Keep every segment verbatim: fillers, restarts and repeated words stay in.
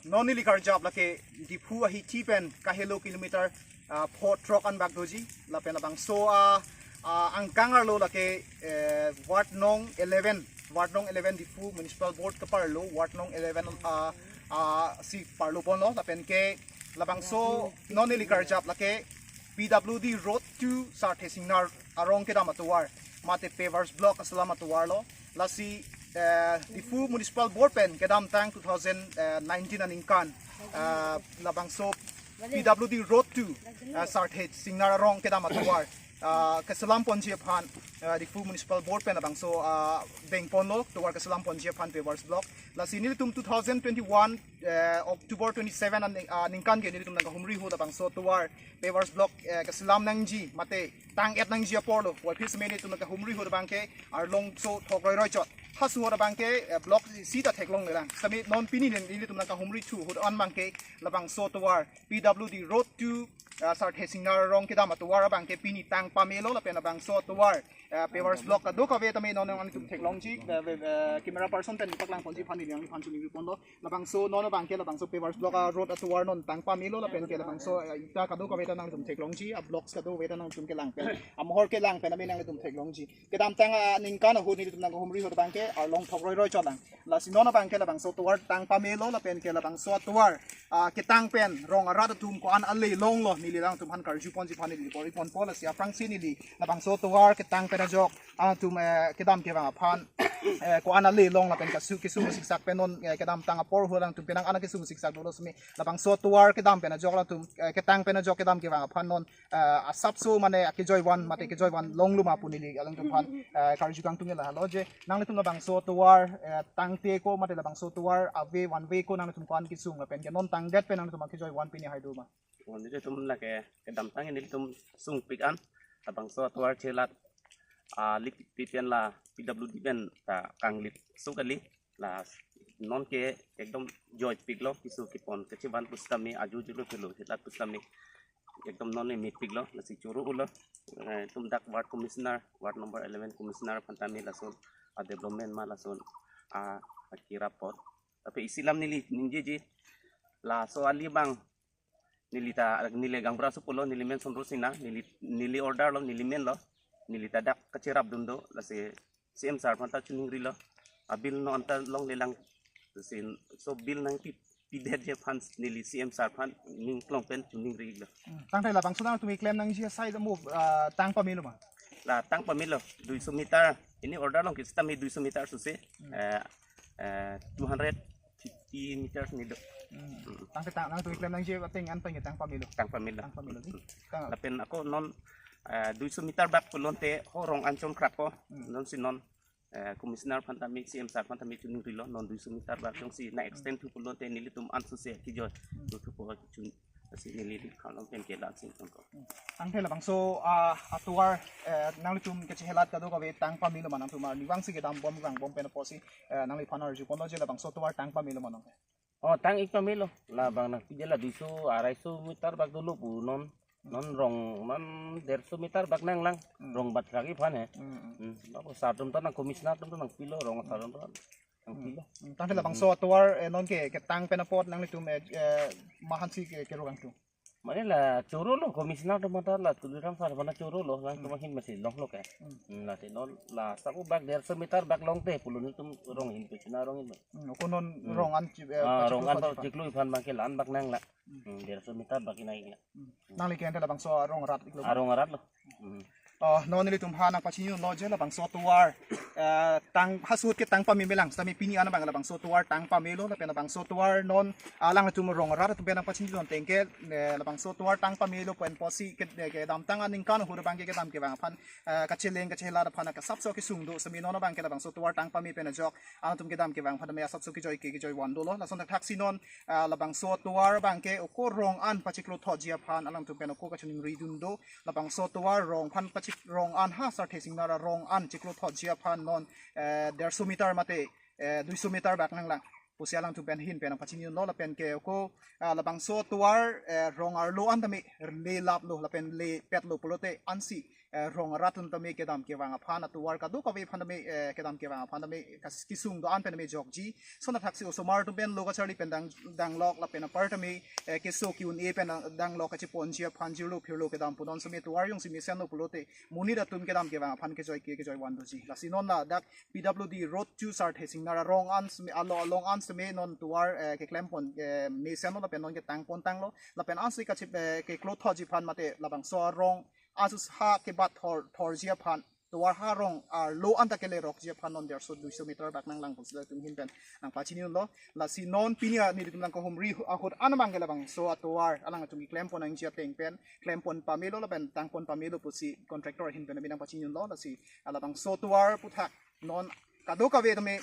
Non neli karjap lake Diphu ahithi pen kahelo kilometer, ah, pho throk an bak doji, lapen labangso, ah, ah, angkang arlo lake, eh, ward nong eleven, ward nong eleven Diphu Municipal Board kaparlo, ward nong eleven, ah, ah, si parlo ponlo, lapen ke labangso non neli karjap lake P W D Road to Sarthe Singnar arong kedam atovar, mate pavers block aselam atovar lo. Lasi, eh, Diphu Municipal Board pen kedamtang two thousand nineteen aningkan, eh, labangso P W D Road to, eh, Sarthe Singnar arong kedam atovar, eh, keselam ponji aphan, eh, Diphu Municipal Board pen labangso, eh, beng ponlo, tovar keselam ponji aphan pavers block. Lasi nelitum two thousand twenty-one, eh, October twenty-seven an, ah, ningkan ke nelitum nangkahumri ahut labangso tovar pavers block, eh, keselam nangji mate tang-et nangji apor lo. Puvoiphit sitame nelitum nangkahumri ahut abangke arlong so thok roiroi chot. Halaso ahut abangke, eh, block isi ta theklonglelang. Sitame non pini nen nelitum nangkahumri thu ahut an abangke labangso tovar P W D Road to, ah, Sarthe Singnar arong kedam atovar abangke pini tang pamelo lapen labangso tovar, ah, pavers block kadokave tame non nanglitum theklongji, eh, eh, camera person pen paklang ponji aphan neli nangliphan choningri ponlo. Labangso non abangke labangso pavers block a-road atovar non tang pamelo lapen ke labangso, eh, ita kadokave ta nanglitum theklongji, a-blocks kadokave ta nanglitum kelang pen, amohor kelang pen tame nanglitum theklongji. Kedamtang aningkan ahut nelitum nangkahumri ahut abangke arlong thok roiroi chotlang. Lasi non abangke labangso tovar tang pamelo lapen ke labangso tovar, ah, ketang pen rong arat atum ko-an ale longlo neli alangtum aphan karju ponji aphan neli bor-i ponpo. Lasi aphrangsi neli labangso tovar ketang pen ajok alangtum, eh, kedam kevang aphan, eh, ko-an ale long lapen kasu kesung siksak pen non, eh, kedamtang apor ahut alangtum penang an kesung siksak dolo sitame labangso tovar kedam pen ajok alangtum, eh, ketang pen ajok kedam kevang aphan non, eh, asapso mane akejoi van mate kejoi van longlo ma pu neli alangtum aphan, eh, karju kangtung lahelo je nanglitum labangso tovar, eh, tangte ko mate labangso tovar ave vanve ko nanglitum ko-an kesung lapen ke non tangdet pen nanglitum akejoi van pini hai do ma? Oh, nelitum lake kedamtang nelitum sungpik an labangso tovar chelat, ah, lip piten la P W D pen ta kanglip so kali. La non ke ekdom joipiklo, keso kepon kechevan pusitame ajo jolo kelo chelat pusitame ekdom non mepiklo, lasi choro ulo. Eh, tum dak ward commissioner, ward number eleven commissioner aphan tame lason a-development ma lason a, akirap apot. Tapi isilam neli ningjeji laso ali abang neli ta, neli gaonbura so pulo, neli men Sondro Singnar, neli, neli order lo, neli menlo, neli ta dak kacherap dun do, lasi C M sir aphan ta choningrilo, a-bill non anta longlelang, lasi laso bill nangpi, pidetji aphan neli C M sir aphan ning klong pen choningrilo. Hmm. Tangte labangso nangtum keklem nangji asai mo, ah, tang pamelo ma? La tang pamelo, duiso meter, pini order along ke sitame duiso meter sose, Hmm. eh, eh, two hundred fifty meters ni do. Hmm. Hmm. Tangte tang nangtum keklem nangji ateng an tang tang pamelo. Tang pamelo. Tang pamelo di. Hmm. Tang. Lapen ako non, eh, duiso meter bak pulote ho rong an chomkrak ko. Hmm. Non si non, eh, commissioner aphan tame, C M sir aphan tame choningrilo, non duiso meter bak jongsi na extend thu pulote nelitum an sose kejoi. Hmm. Do thupo chun, lasi neli di khalong pen ke la sing tong ko. Hmm. Tangte labangso, ah, atovar, eh, nanglitum kechehelat kadokave tang pamelo ma nangtum arnivang si kedam bom gang bom pen apotsi, eh, nangliphan arju ponlo je labangso tovar tang pamelo ma nang? Oh, tang ik pamelo. Labang nangpidetji la duiso, araiso meter bak dolo pu non. Non rong, non derso meter bak nanglang. Hmm. Rong bat kaki aphan he. Hmm, hmm. Hmm. Bako sir atum ta nang commissioner atum ta nangpilo, rong sir atum ta nangpilo. Hmm. Tangte labangso Hmm. atovar, eh, non ke, ketang pen apot nanglitum, eh, eh, mahan si ke, kero kangtung? Mane la choro lo, commissioner atum ta la Tuliram sir aphan ta choro lo, lang Hmm. atum ahin masi longlo ke. Hmm. Hmm, lasi non la sako bak derso meter bak longte pulo nelitum rong ahin pe china rong ahin. Hmm, ako non Hmm. rong an chi-, eh, Ah, pachiklo rong an thot bak chiklo aphan abangke la-an bak nanglang. Hmm. Hmm, derso meter bak inai iklang. Hmm. Nangli ke ante labangso rong arat iklo. Ah, rong arat lo. Hmm. Oh, non nelitum aphan nangpachini lo je labangso tovar, eh, tang halaso ahut ke tang pamemelang, sitame pini an abang labangso tovar tang pamelo, lapen labangso tovar non alangtum rong arat atum pen nangpachini lo tangte, eh, labangso tovar tang pamelo pen apotsi ke, eh, kedamtang aningkan ahut abangke kedam kevang aphan, eh, kacheleng kachelat aphan kasapso kesung do, sitame non abangke labangso tovar tang pame pen ajok alangtum kedam kevang aphan tame asapso kejoi ke kejoi van dolo, lason thakthaksi non, ah, labangso tovar abangke ako rong an pachiklo thotji aphan alangtum pen ako kachiningri dun do, labangso tovar rong aphan pachik rong an ha Sarthe Singnar arong an chiklo thotji aphan non, eh, derso meter mate, eh, duiso meter bak nanglang pusi alangtum pen ahin pen nangpachini lo, lapen ke ako, ah, labangso tovar, eh, rong arlo an tame le laplo lapen lepetlo pulote ansi eh, rong arat atum tame kedam kevang aphan, atovar kadokave aphan tame, eh, kedam kevang aphan tame kas-, kesung do-an pen tame jokji. Lason athaksi osomar atum pen lo kacharli pen dang, danglok lapen apar tame, eh, keso ke-un-e pen dang, danglok kacheponji aphan jirlo phirlo kedam pu non seme tovar jongsi mesenlo pulote monit atum kedam kevang aphan kejoi ke kejoi van doji. Lasi non ladak P W D road chu Sarthe Singnar arong an seme, alo along an seme non tovar, eh, keklempon, eh, mesenlo lapen non ketangpon tanglo lapen ansi kache, eh, keklothoji aphan mate labangso arong asus ha kebat thor, thorji aphan tovar ha rong arlo anta kelerokji aphan non derso duiso meter bak nanglang pusi latum ahin pen nangpachini unlo. Lasi non pini a nelitum nangkahumri hu-, ahut an abang ke labangso atovar alangtum keklempon nangji ateng pen klempon pamelo lapen tangpon pamelo pusi contractor ahin pen tame nangpachini unlo. Lasi labangso tovar aphuthak non kadokave tame,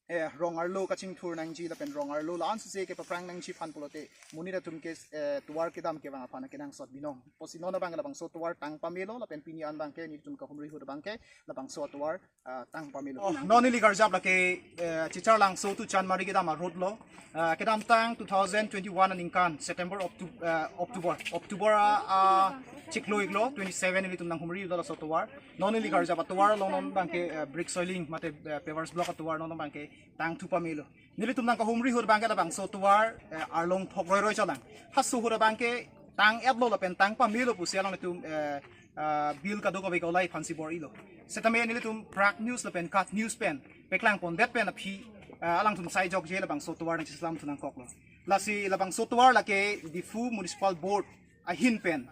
eh, rong arlo kachingthur nangji lapen rong arlo la-an suse kepaprang nangji aphan pulote monit atum ke, eh, tovar kedam kevang aphan kenangsot binong. Pusi non abang labangso tovar tang pamelo lapen pini an abang ke nelitum kahumri ahut abang ke labangso atovar, ah, tang pamelo. Oh, non neli karjap lake, eh, Chicharlangso to Chandmari kedam a-road lo. Ah, kedamtang two thousand twenty-one aningkan September, Octo-, eh, October, October a, a, chiklo iklo twenty-seven nelitum nanghumri lo laso tovar. Non neli karjap atovar along non abang ke, eh, brick soiling mate, eh, pavers block atovar non abang ke tangthu pamelo. Nelitum nangkahumri ahut abang ke labangso tovar, eh, arlong thok roiroi cholang. Halaso ahut abang ke tang-etlo lapen tang pamelo pusi alanglitum, eh, ah, bill kadokave ke-olai aphansi bor-ilo. Setame nelitum Prag News lapen KAT News pen peklangpondet pen aphi, ah, alangtum sai jokje labangso tovar nangcheselam thu nangkoklo. Lasi labangso tovar lake Diphu Municipal Board ahin pen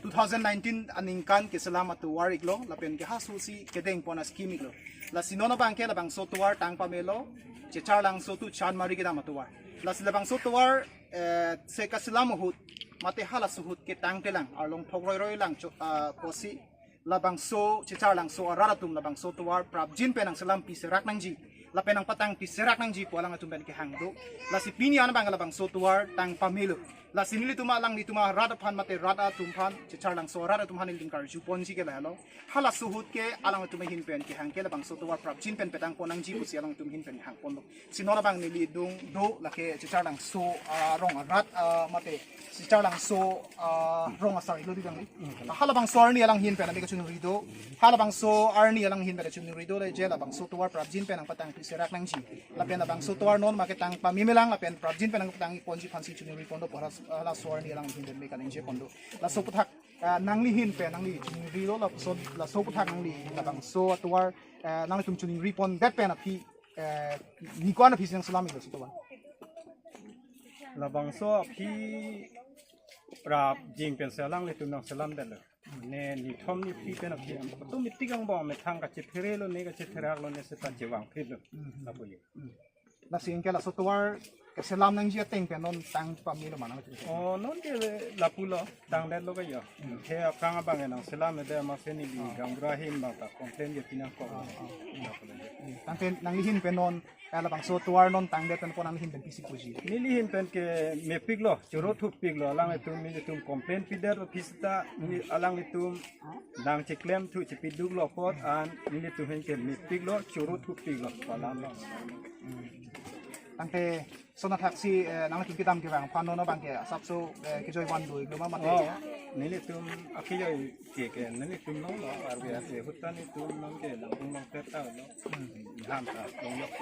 two thousand nineteen aningkan keselam atovar iklo lapen ke halasosi kedengpon a-scheme iklo. Lasi non abang ke labangso tovar tang pamelo, Chicharlangso to Chandmari kedam atovar. Lasi labangso tovar, eh, se kaselam ahut mate halaso ahut ketangtelang arlong thok roiroi lang cho, ah, pusi labangso Chicharlangso arat atum labangso tovar prapjin pen nangselam piserak nangji lapen nangpatang piserak nangji pu alangtum pen kehang do. Lasi pini an abang labangso tovar tang pamelo. Lasi nelitum alanglitum arat aphan mate rat atum aphan, Chicharlangso arat atum aphan nelitum karjuponji ke lahelo. Halaso ahut ke alangtum ahin pen kehang ke labangso tovar prapjin pen petangpon nangji pusi alangtum ahin pen kehangponlo. Si non abang neli dung do lake Chicharlangso, ah, rong arat, ah, mate Chicharlangso, ah, rong asar iklo di abang ni. Halabangso arni alang ahin pen tame kachiningri do. Halabangso arni alang ahin pen kachiningri do le je labangso tovar prapjin pen nangpatang piserak nangji. Lapen labangso tovar non abang ke tang pamemelang lapen prapjin pen nangpatang ponji aphansi chiningri pon do pu hala, halaso arni alang ahin pen tame kaningje pon do. Laso aphuthak, ah, nangli ahin pen nangli chiningri lo laso, laso aphuthak nangli labangso atovar, ah, nangtum chiningri pondet pen aphi, eh, ni ko-an aphi si nangselam iklo laso atovar? Labangso aphi prapjin pensi alanglitum nangselamdetlo. Ne nithom niphli pen aphi am automatic angbong methang kachetherelo ne kachetheraklo ne seta chevangphitlo. Lapu ye. Lasi anke laso atovar keselam nangji ateng pen non tang pamelo ma nang? Oh, non ke lapulo, tangdetlo ke yo. He aphrang abang nangselamde amatsi neli gaonbura ahin abang ta complain ke pinangkok. Tangte nangli ahin pen non, eh, labangso atovar non tangdet pen ko nangli ahin pen pisi puji? Neli ahin pen ke mepiklo, choro thupiklo, alanglitum nelitum complain pidet office ta, neli alanglitum nangcheklem thu chepiduklo apot an nelitum ahin ke mepiklo, choro thupiklo, palamlo. Tangte lason athaksi, eh, nangtum kedam kevang aphan non abang ke asapso, eh, kejoi van do iklo ma mate? Oh, nelitum akejoi ke ke nelitum longlo, arve ase ahut ta nelitum non ke langkung longpet ta lo. Ham ta longlok.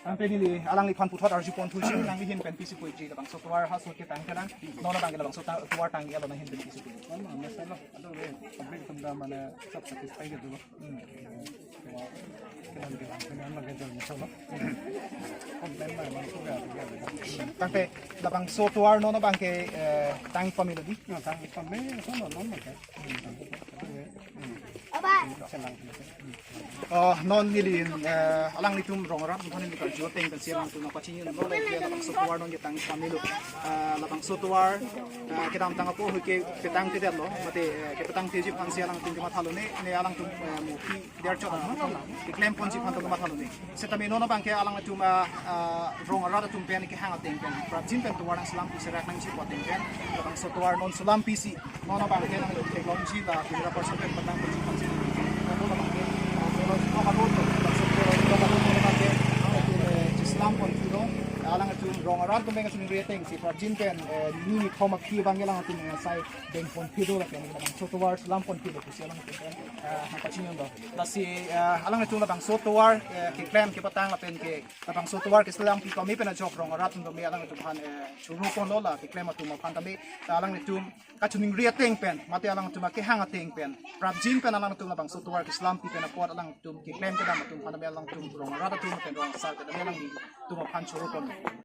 Tangte neli alangliphan puthot arjupon thusi nangli ahin pen pisi puji labangso atovar halaso ahut ketangtelang, non abang ke labangso ta-, atovar tang-etlo nangli ahin pen pisi puji? Mama, masalah, aduh, eh, public tum da mane sab satisfy ke dulu. Tangte labangso atovar non abang ke, eh, tang pamelo di? Tang pamelo, non non ke. Oh, non neli, eh, alanglitum rong arat aphan neli karju ateng pensi alangtum nangpachini unlo lake labangso atovar non ketang pamelo. Eh, labangso atovar, eh, kedamtang apor ahut ke petangtedetlo, mate, eh, kepetangteji aphansi alangtum kemathalo ne, ne alangtum, eh, mopi derchot atum keklem ponji aphan atum kemathalo ne. Setame non abang ke alangtum, ah, ah, rong arat atum pen kehang ateng pen prapjin pen tovar nangselam piserak nangji pu ateng pen labangso atovar non selam pisi, non abang ke nangtheklongji la camera person pen patang ponji aphansi. Non abang ke, ah, solo solo kadun, labangso atovar solo kadun non abang ke alangtum, eh, cheselam pon thu long. Alangtum rong arat atum pen kachiningri ateng si prapjin pen, eh, nini thom aphi abang alangtum, eh, sai dengpon phi do lapen labangso tovar selam pon phi do pusi alangtum pen, eh, nangpachini do. Lasi, eh, alangtum labangso tovar, eh, keklem kepatang lapen ke labangso tovar keselam phi kami pen ajok rong arat atum kami alangtum aphan, eh, choro ponlo la keklem atum aphan kami, eh, alangtum kachiningri ateng pen, mate alangtum akehang ateng pen, prapjin pen alangtum labangso tovar keselam phi pen apot alangtum keklem kedam atum aphan kami alangtum rong arat atum pen rong asar kedam alangtum aphan choro pon.